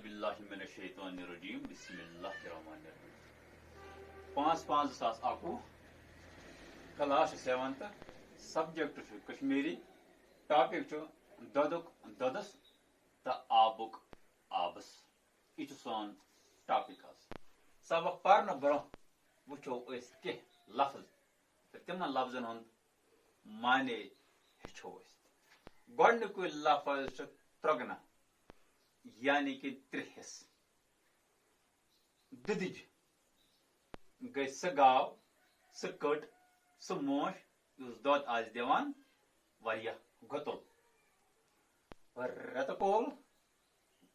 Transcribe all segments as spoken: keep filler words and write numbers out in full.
باللہ من الشیطان الرجیم، بسم اللہ الرحمن الرحیم۔ پانٛژھ پانٛژھ زٕ ساس اَکوُہ، کلاس چھُ سیونتھ، سبجیکٹ چھُ کشمیری، ٹاپک چھُ دۄدُک دۄدَس تہٕ آبُک آبَس۔ یہِ چھُ سون ٹاپک حظ۔ سبق پرنہٕ برونٛہہ وٕچھو أسۍ کینٛہہ لفظ تہٕ تِمن لفظن ہُنٛد معنی ہیٚچھو أسۍ۔ گۄڈٕنیُکُے لفظ چھُ ترٛگنہ، یعنی کہِ ترٛےٚ حصہٕ۔ دُدِج گٔے سۄ گاو، سۄ کٔٹ، سۄ موش، یُس دۄد آسہِ دِوان واریاہ گۄتُل۔ رٮ۪تہٕ کول،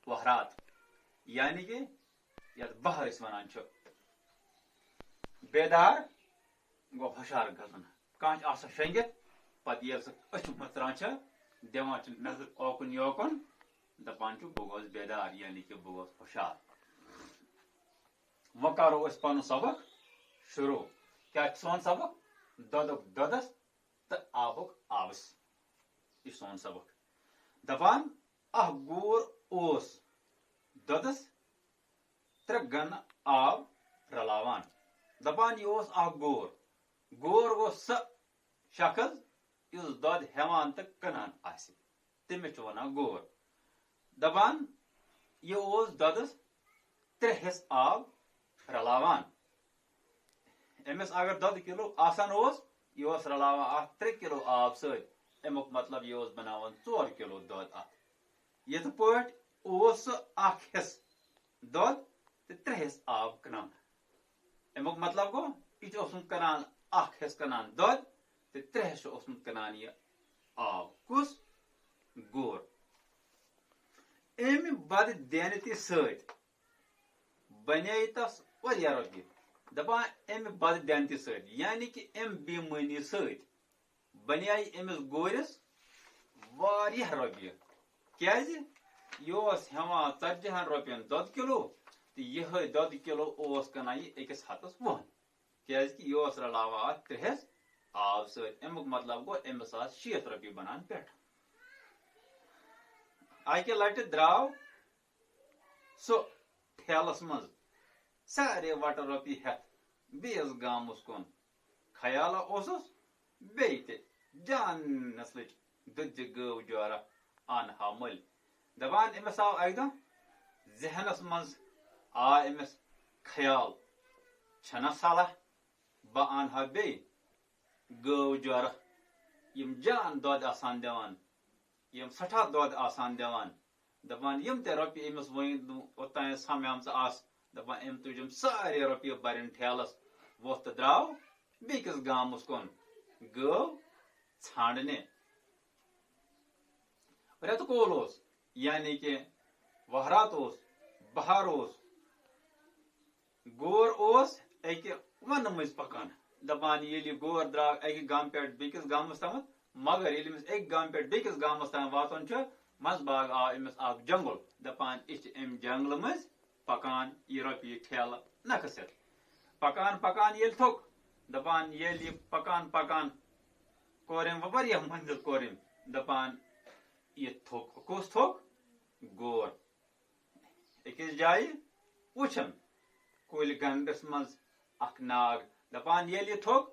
وہرات، یعنی کہِ یَتھ بہار أسۍ وَنان چھِ۔ بیدار گوٚو ہُشار گژھُن۔ کانٛہہ چھُ آسان شۄنٛگِتھ، پَتہٕ ییٚلہِ سُہ أچھ مٕژران چھِ، دِوان چھِ نظر اوکُن یوکُن، دَپان چھُ، "بہٕ گوس بیدار"، یعنی کہِ بہٕ گوس ہُشار۔ وۄنۍ کَرو أسۍ پَنُن سبق شروع۔ کیٛاہ چھُ سون سبق؟ دۄدُک دۄدَس تہٕ آبُک آبَس۔ یہِ چھُ سون سبق۔ دَپان، اَکھ گور اوس دۄدَس ترٛےٚ گنہٕ آب رلاوان۔ دَپان، یہِ اوس اَکھ گور۔ گور گوٚو سُہ شخص یُس دۄد ہٮ۪وان تہٕ کٕنان آسہِ، تٔمِس چھِ وَنان گور۔ دَپان، یہِ اوس دۄدَس ترٛےٚ حصہٕ آب رلاوان۔ أمِس اگر دۄدٕ کِلوٗ آسان اوس، یہِ اوس رلاوان اَتھ ترٛےٚ کِلوٗ آب سۭتۍ۔ اَمیُک مطلب، یہِ اوس بَناوان ژور کِلوٗ دۄد اَتھ۔ یِتھ پٲٹھۍ اوس سُہ اَکھ حصہٕ دۄد تہٕ ترٛےٚ حصہٕ آب کٕنان۔ اَمیُک مطلب گوٚو، یہِ تہِ اوسمُت کٕنان، اَکھ حصہٕ کٕنان دۄد تہٕ ترٛےٚ حصہٕ چھُ اوسمُت کٕنان یہِ آب۔ کُس؟ گور۔ اَمہِ بدٕ دینہٕ تہِ سۭتۍ بنے تس واریاہ رۄپیہِ۔ دپان، اَمہِ بدٕ دینہٕ تہِ سۭتۍ، یعنی کہِ اَمہِ بے ایٖمٲنی سۭتۍ بنے أمِس گورِس واریاہ رۄپیہِ۔ کیازِ؟ یہِ اوس ہٮ۪وان ژتجی ہن رۄپین دۄد کِلوٗ، تہٕ یِہوٚے دۄد کِلوٗ اوس کٕنان یہِ أکِس ہتس وُہن۔ کیازِ کہِ یہِ اوس رلاوان اتھ ترٛےٚ حصہٕ آب سۭتۍ۔ اَمیُک مطلب گوٚو، أمِس آسہٕ شیٖتھ رۄپیہِ بنان پٮ۪ٹھ۔ اکہِ لٹہِ درٛاو سُہ ٹھیلس منٛز سارے وٹہٕ رۄپیہِ ہٮ۪تھ بیٚیِس گامس کُن۔ خیالا اوسُس بیٚیہِ تہِ جان نسلٕچ دُدِ گٲو جورہ انہٕ ہا مٔلۍ۔ دپان، أمِس آو اکہِ دۄہ ذہنس منٛز، آ، أمِس خیال، چھنا صلاح بہٕ انہٕ ہا بیٚیہِ گٲو جورہ، یِم جان دۄد آسان دِوان، یِم سٮ۪ٹھاہ دۄد آسان دِوان۔ دپان، یِم تہِ رۄپیہِ أمِس وۄنۍ اوٚتام سمجھامژٕ آسہٕ، دپان، أمۍ تُج یِم سارے رۄپیہِ بَرٮ۪ن ٹھیلس، ووٚتھ تہٕ درٛاو بیٚکِس گامس کُن گٲو ژھانٛڈنہِ۔ رٮ۪تہٕ کول اوس، یعنی کہِ وہرات اوس، بہار اوس۔ گور اوس اکہِ ونہٕ مٔنٛزۍ پکان۔ دپان، ییٚلہِ یہِ گور درٛاو اکہِ گامہٕ پٮ۪ٹھ بیٚکِس گامس تامتھ، مگر ییٚلہِ أمِس اکہِ گامہٕ پٮ۪ٹھ بیٚکِس گامس تام واتُن چھُ، منٛزٕ باگ آو أمِس اکھ جنگل۔ دپان، یہِ چھِ اَمہِ جنگلہٕ مٔنٛزۍ پکان یہِ رۄپیہِ ٹھیلہٕ نکھٕ سٮ۪تھ۔ پکان پکان ییٚلہِ تھوٚک، دپان، ییٚلہِ یہِ پکان پکان کوٚر أمۍ واریاہ منزل کوٚر أمۍ، دپان، یہِ تھوٚک، کُس تھوٚک؟ گور۔ أکِس جایہِ وٕچھُن کُلۍ گنڈس منٛز اکھ ناگ۔ دپان، ییٚلہِ یہِ تھوٚک،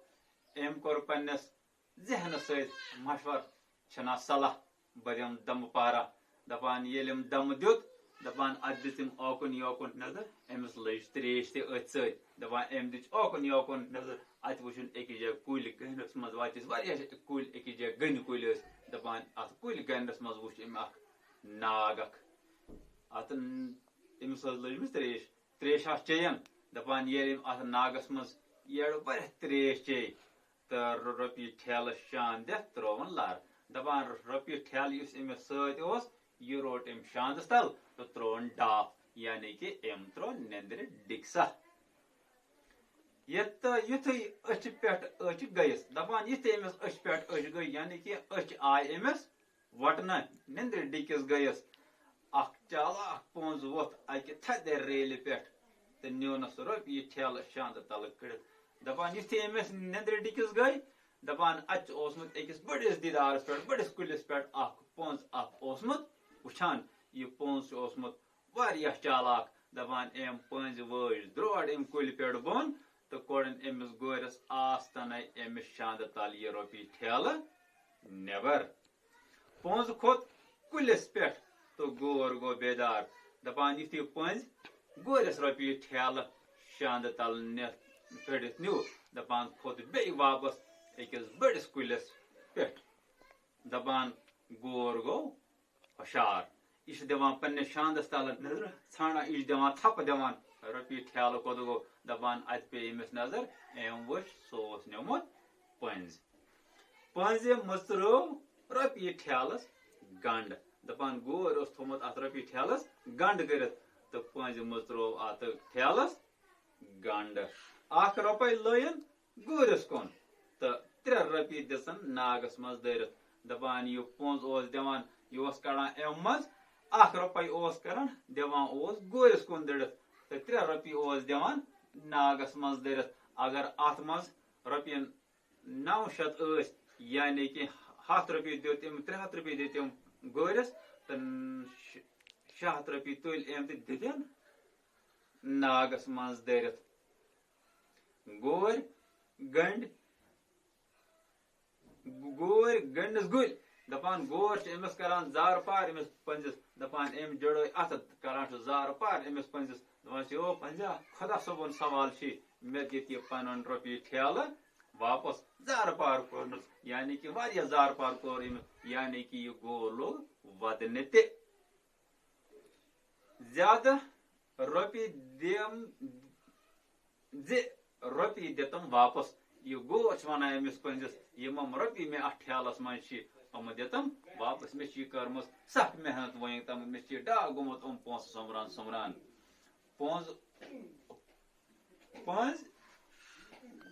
أمۍ کوٚر پننِس ذہنس سۭتۍ مشورٕ، چھنا صلاح بہٕ دِمہٕ دمہٕ پارہ۔ دپان، ییٚلہِ أمۍ دمہٕ دیُت، دپان، اتہِ دِژ أمۍ اوکُن یوکُن نظر، أمِس لٔج تریش تہِ أتھۍ سۭتۍ۔ دپان، أمۍ دِژ اوکُن یوکُن نظر، اتہِ وٕچھُن أکِس جایہِ کُلۍ گٔہنس منٛز وتہِ ٲسۍ واریاہ کُلۍ، أکِس جایہِ گٔنۍ کُلۍ ٲسۍ۔ دپان، اتھ کُلۍ گٔہنس منٛز وٕچھ أمۍ اکھ ناگ اکھ۔ اتھ ن-، أمِس ٲس لٔجمٕژ تریش، تریش آسہٕ چیٚیان۔ دپان، ییٚلہِ أمۍ اتھ ناگس منٛز یٔڑ واریاہ تریش چیٚیہِ، تہٕ رۄپیہِ ٹھیلہٕ شان دِتھ ترٛووُن لر۔ دپان، رۄپیہِ ٹھیلہٕ یُس أمِس سۭتۍ اوس، یہِ روٚٹ أمۍ شاندس تل تہٕ ترٛووُن ڈاپھ، یعنی کہِ أمۍ ترٛوو نیٚندرِ ڈِکسہ۔ یہِ تہٕ یُتھُے أچھِ پٮ۪ٹھ أچھ گٔیَس، دپان، یُتھُے أمِس أچھِ پٮ۪ٹھ أچھ گٔے، یعنی کہِ أچھ آے أمِس وٹنہٕ، نیٚندرِ ڈِکِس گٔیَس، اکھ چالاک پونٛز ووٚتھ اکہِ تھدِ ریلہِ پٮ۪ٹھ تہٕ نیونس رۄپیہِ ٹھیلہٕ شاندٕ تلہٕ کٔڑِتھ۔ دپان، یُتھُے أمِس نیٚندرِ ڈِکِس گٔے، دپان، اتہِ چھُ اوسمُت أکِس بٔڑِس دیٖدارس پٮ۪ٹھ، بٔڑِس کُلِس پٮ۪ٹھ اکھ پونٛز اکھ اوسمُت وٕچھان۔ یہِ پونٛز چھُ اوسمُت واریاہ چالاک، دپان أمۍ پٔنٛزۍ وٲج درٛوڈ أمۍ کُلہِ پٮ۪ٹھ بۄن تہٕ کوٚڑُن أمِس گورِس آستَنَے أمِس شاندٕ تل یہِ رۄپیہِ ٹھیلہٕ نٮ۪بر۔ پٔنٛز کھوٚت کُلِس پٮ۪ٹھ تہٕ گور گوٚو بیدار۔ دپان یُتھُے پٔنٛزۍ گورِس رۄپیہِ ٹھیلہٕ شاندٕ تل نِتھ کٔڑِتھ نیوٗ، دپان کھوٚت بیٚیہِ واپس أکِس بٔڑِس کُلِس پٮ۪ٹھ۔ دپان گور گوٚو ہُشار۔ یہِ چھُ دِوان پننِس شاندس تل نظرٕ، ژھانڈان، یہِ چھُ دِوان تھپہٕ دِوان، رۄپیہِ ٹھیلہٕ کوٚت گوٚو؟ دپان اتہِ پیٚیہِ أمِس نظر، أمۍ وٕچھ سُہ اوس نیومُت پٔنٛزۍ۔ پٔنٛزِ مٕژرٲو رۄپیہِ ٹھیلس گنڈ۔ دپان گور اوس تھوٚومُت اتھ رۄپیہِ ٹھیلس گنڈ کٔرِتھ تہٕ پٔنٛزِ مٕژرٲو اتھ ٹھیلس گنڈ۔ اکھ رۄپے لٲیِن گورِس کُن تہٕ ترٛےٚ رۄپیہِ دِژٕن ناگس منٛز دٲرِتھ۔ دپان یہِ پونٛز اوس دِوان، یہِ اوس کڑان اَمہِ منٛز، اکھ رۄپے اوس کران، دِوان اوس گورِس کُن دٔڑِتھ تہٕ ترٛےٚ رۄپیہِ اوس دِوان ناگس منٛز دٲرِتھ۔ اگر اتھ منٛز رۄپین نو شیٚتھ ٲسۍ، یعنی کہِ ہتھ رۄپیہِ دیُت أمۍ، ترٛےٚ ہتھ رۄپیہِ دِتۍ أمۍ گورِس تہٕ شےٚ ہتھ رۄپیہِ تُلۍ أمۍ تہٕ دِتِن ناگس منٛز دٲرِتھ۔ گورۍ گٔنڈۍ، گورۍ گٔنڈنس گُلۍ۔ دپان گور چھِ أمِس کران زارٕ پار، أمِس پٔنٛزِس۔ دپان أمۍ جڑٲے اَتھٕ، کران چھُ زارٕ پار أمِس پٔنٛزِس۔ دپان چھِ، "او پٔنٛزا، خۄدا صٲبُن سوال چھُ، مےٚ دِتھ یہِ پنُن رۄپیہِ ٹھیلہٕ واپس۔" زارٕ پار کوٚرنَس، یعنی کہِ واریاہ زارٕ پار کوٚر أمِس، یعنی کہِ یہِ گور لوٚگ ودنہِ تہِ۔ زیادٕ رۄپیہِ دِم زِ رۄپیہِ دِتم واپس۔ یہِ گور چھُ ونان أمِس پٔنٛزِس، یِم یِم رۄپیہِ مےٚ اتھ ٹھیلس منٛز چھِ، یِم دِتم واپس۔ مےٚ چھِ یہِ کٔرمٕژ سخ محنت، وۄنۍ تام مےٚ چھِ ڈاکھ گوٚمُت یِم پونٛسہٕ سۄمبران سۄمبران۔ پونٛز، پونٛز،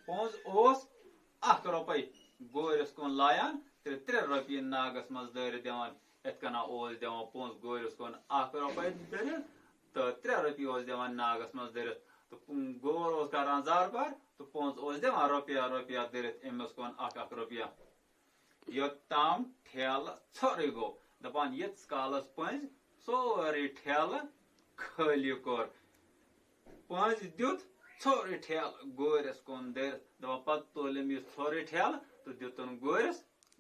پونٛز اوس اکھ رۄپے گورِس کُن لایان تہٕ ترٛےٚ رۄپیہِ ناگس منٛز دٲرِتھ دِوان۔ یِتھ کٔنۍ اوس دِوان پونٛز گورِس کُن اکھ رۄپے دٲرِتھ تہٕ ترٛےٚ رۄپیہِ اوس دِوان ناگس منٛز دٲرِتھ۔ تہٕ گور اوس کران زارٕ پار تہٕ پونٛز اوس دِوان رۄپیہِ رۄپیہِ دٲرِتھ أمِس کُن اکھ اکھ رۄپیہِ۔ یوٚت تام ٹھیلہٕ ژھورُے گوٚو۔ دپان ییٖتِس کالس پٔنٛزۍ سورُے ٹھیلہٕ خٲلی کوٚر۔ پٔنٛزۍ دیُت ژھورُے ٹھیلہٕ گورِس کُن دٲرِتھ۔ دپان پتہٕ تُل أمۍ یہِ ژھورُے ٹھیلہٕ تہٕ دیُتُن گورِس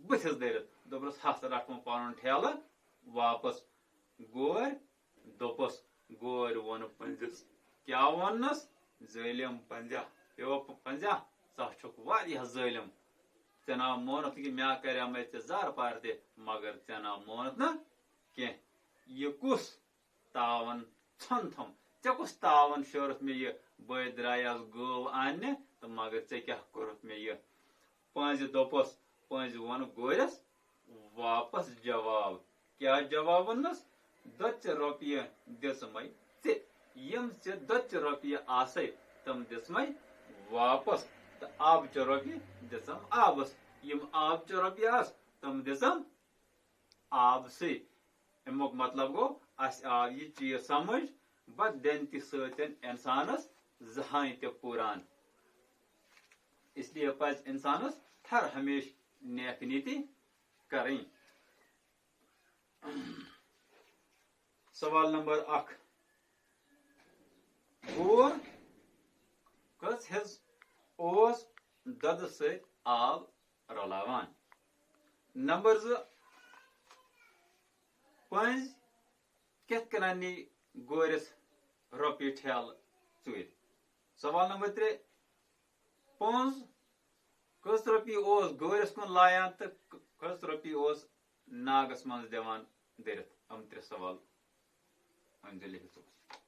بٕتھِس دٲرِتھ۔ دوٚپنَس، "ہس رٹھ وۄنۍ پنُن ٹھیلہٕ واپس۔" گورۍ دوٚپُس، گورۍ ووٚن پٔنٛزِس، کیٛاہ ووٚننَس؟ "ظٲلِم پٔنٛزا، یو پ-، پٔنٛزا، ژٕ ہا چھُکھ واریاہ ظٲلِم۔ ژےٚ نا مونُتھ کہِ مےٚ کریمَے ژےٚ زارٕ پار تہِ، مگر ژےٚ نا مونُتھ نہٕ کینٛہہ۔ یہِ کُس تاوَن ژھۄن تھوٚم؟ ژےٚ کُس تاوَن شیوٗرُتھ مےٚ یہِ؟ بہٕ درٛایس گٲو اَننہِ تہٕ مگر ژےٚ کیٛاہ کوٚرُتھ مےٚ یہِ؟" پٲنٛزِ دوٚپُس، پٲنٛزِ ووٚن گورِس واپس جواب۔ کیٛاہ جواب ووٚننَس؟ "دۄچہِ رۄپیہِ دِژمَے ژےٚ، یِم ژےٚ دۄچہِ رۄپیہِ آسَے، تِم دِژمَے واپس، تہٕ آبچہِ رۄپیہِ دِژٕم آبَس، یِم آبچہِ رۄپیہِ آسہٕ، تِم دِژٕم آبسٕے۔" اَمیُک مطلب گوٚو، اَسہِ آو یہِ چیٖز سمجھ، بددینتی سۭتۍ اِنسانَس زٕہٕنۍ تہِ پوٗران۔ اس لیے پَزِ اِنسانَس ہر ہمیشہٕ نیک نیتی کرٕنۍ۔ سوال نمبر اکھ، گور کٔژ حصہٕ اوس دۄدٕ سۭتۍ آب رلاوان؟ نمبر زٕ، پٔنٛزۍ کِتھ کٔنۍ نی گورِس رۄپیہِ ٹھیلہٕ ژوٗرِ؟ سوال نمبر ترٛےٚ، پونٛز کٔژ رۄپیہِ اوس گورِس کُن لایان تہٕ کٔژ رۄپیہِ اوس ناگس منٛز دِوان دٔرِتھ؟ یِم ترٛےٚ سوال أنۍزیو لیکھِتھ صُبحس۔